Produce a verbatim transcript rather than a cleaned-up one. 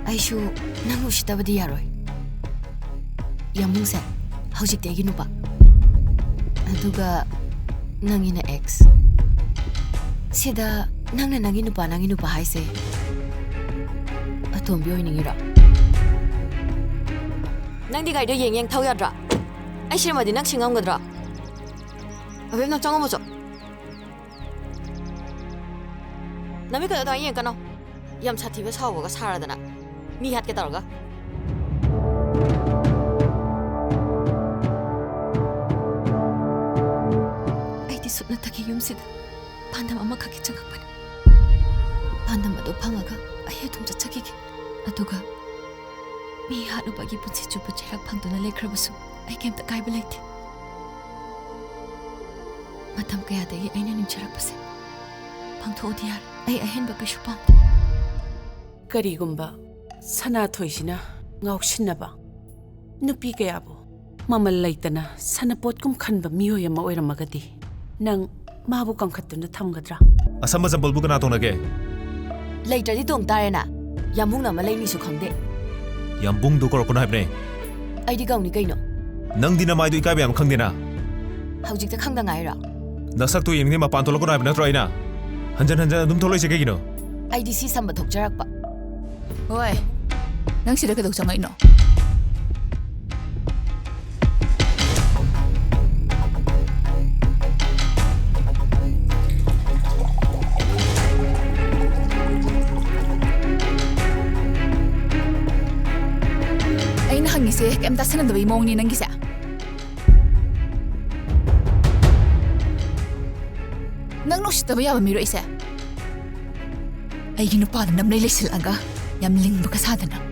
ꯑꯩꯁꯨ ꯅꯪ ꯎꯁꯤꯠꯇꯕꯗꯤ ꯌꯥꯔꯣꯏ꯫ ꯌꯥꯝꯕꯨꯡꯁꯦ ꯍꯧꯖꯤꯛꯇꯤ ꯑꯩꯒꯤ ꯅꯨꯄꯥ, ꯑꯗꯨꯒ ꯅꯪꯒꯤꯅ ex꯫ ꯁꯤꯗ ꯅꯪꯅ ꯅꯪꯒꯤ ꯅꯨꯄꯥ, ꯅꯪꯒꯤ ꯅꯨꯄꯥ ꯍꯥꯏꯁꯦ ꯑꯇꯣꯝꯕꯤ ꯑꯣꯏꯅꯤꯡꯉꯤꯔꯣ? ꯅꯪꯗꯤ ꯒꯥꯔꯤꯗꯣ ꯌꯦꯡ ꯌꯦꯡ ꯊꯧ ꯌꯥꯗ꯭ꯔꯥ? ꯑꯩ ꯁꯤꯔꯝꯃꯗꯤ ꯅꯪ ꯁꯤ ꯉꯝꯒꯗ꯭ꯔꯣ? ꯑꯕꯦꯝ, ꯅꯪ ꯆꯪꯉꯝꯃꯣ ꯆꯣ꯫ ꯅꯃꯤꯠꯀꯗꯣ ꯑꯗꯨꯃꯥꯏꯅ ꯌꯦꯡꯀꯅꯣ꯫ ꯌꯥꯝ ꯁꯥꯊꯤꯕ ꯁꯥꯎꯕꯒ ꯁꯥꯔꯗꯅ꯫ ꯃꯤ ꯍꯥꯠꯀꯦ ꯇꯧꯔꯒ꯫ ꯑꯩꯗꯤ ꯁꯨꯞꯅꯇꯒꯤ ꯌꯨꯝꯁꯤꯗ ꯄꯥꯟꯗꯝ ꯑꯃꯈꯛꯀꯤ ꯆꯪꯉꯛꯄꯅꯤ꯫ ꯄꯥꯟꯗꯝ ꯑꯗꯨ ꯐꯪꯉꯒ ꯑꯩ ꯑꯗꯨꯝ ꯆꯠꯆꯈꯤꯒꯦ꯫ ꯑꯗꯨꯒ ꯃꯤ ꯍꯥꯠꯂꯨꯕꯒꯤ ꯄꯨꯟꯁꯤ ꯆꯨꯞꯄ ꯆꯩꯔꯥꯛ ꯐꯪꯗꯨꯅ ꯂꯩꯈ꯭ꯔꯕꯁꯨ ꯑꯩ ꯀꯩꯝꯇ ꯀꯥꯏꯕ ꯂꯩꯇꯦ꯫ ꯃꯇꯝ ꯀꯌꯥꯗꯒꯤ ꯑꯩꯅ ꯅꯤꯡꯖꯔꯛꯄꯁꯦ ꯄꯥꯡꯊꯣꯛꯑꯗꯤ ꯌꯥꯔꯦ꯫ ꯑꯩ ꯑꯍꯦꯟꯕ ꯀꯩꯁꯨ ꯄꯥꯝꯗꯦ꯫ ꯀꯔꯤꯒꯨꯝꯕ ꯁꯅꯥꯊꯣꯏꯁꯤꯅ ꯉꯥꯎꯁꯤꯟꯅꯕ ꯅꯨꯄꯤ ꯀꯌꯥꯕꯨ ꯃꯃꯜ ꯂꯩꯇꯅ ꯁꯅꯄꯣꯠꯀꯨꯝ ꯈꯟꯕ ꯃꯤꯑꯣꯏ ꯑꯃ ꯑꯣꯏꯔꯝꯃꯒꯗꯤ, ꯅꯪ ꯃꯥꯕꯨ ꯀꯟꯈꯠꯇꯨꯅ ꯊꯝꯒꯗ꯭ꯔꯥ? ꯑꯁꯝꯕ ꯆꯝꯄꯜꯕꯨ ꯀꯅꯥ ꯇꯣꯡꯅꯒꯦ? ꯂꯩꯇ꯭ꯔꯗꯤ ꯇꯣꯡ ꯇꯥꯔꯦꯅ꯫ ꯌꯥꯝꯕꯨꯡꯅ ꯑꯃ ꯂꯩꯅꯤꯁꯨ ꯈꯪꯗꯦ꯫ ꯌꯥꯝꯕꯨꯡꯗꯨ ꯀꯧꯔꯛꯀꯅꯨ ꯍꯥꯏꯕꯅꯦ꯫ ꯑꯩꯗꯤ ꯀꯧꯅꯤ ꯀꯩꯅꯣ꯫ ꯅꯪꯗꯤ ꯅꯃꯥꯏꯗꯨ ꯏꯀꯥꯏꯕ ꯌꯥꯝ ꯈꯪꯗꯦꯅ꯫ ꯍꯧꯖꯤꯛꯇ ꯈꯪꯗ ꯉꯥꯏꯔꯣ? ꯅꯁꯛꯇꯨ ꯌꯦꯡꯅꯤꯡꯗꯦ, ꯃꯄꯥꯟ ꯊꯣꯛꯂꯛꯀꯅꯨ ꯍꯥꯏꯕ ꯅꯠꯇ꯭ꯔꯣ ꯑꯩꯅ? ꯍꯟꯖꯟ ꯍꯟꯖꯟ ꯑꯗꯨꯝ ꯊꯣꯛꯂꯛꯏꯁꯦ ꯀꯩꯒꯤꯅꯣ? ꯑꯩꯗꯤ ꯁꯤ ꯁꯝꯕ ꯊꯣꯛꯆꯔꯛꯄ꯫ ꯍꯣꯏ, ꯅꯪ ꯁꯤꯗ ꯀꯩꯗꯧ ꯆꯪꯉꯛꯏꯅꯣ? ꯑꯩꯅ ꯍꯪꯉꯤꯁꯦ ꯀꯩꯝ ꯇꯥꯁꯟꯅꯗꯕꯒꯤ ꯃꯑꯣꯡꯅꯤ ꯅꯪꯒꯤꯁꯦ꯫ ꯅꯪ ꯅꯨꯡꯁꯤꯠꯇꯕ ꯌꯥꯕ ꯃꯤꯔꯣ ꯑꯩꯁꯦ? ꯑꯩꯒꯤ ꯅꯨꯄꯥꯗ ꯅꯝꯂꯩ ꯂꯩꯁꯤꯜꯂꯛꯑꯒ ꯌꯥꯝ ꯂꯤꯡꯕꯒ ꯁꯥꯗꯅ꯫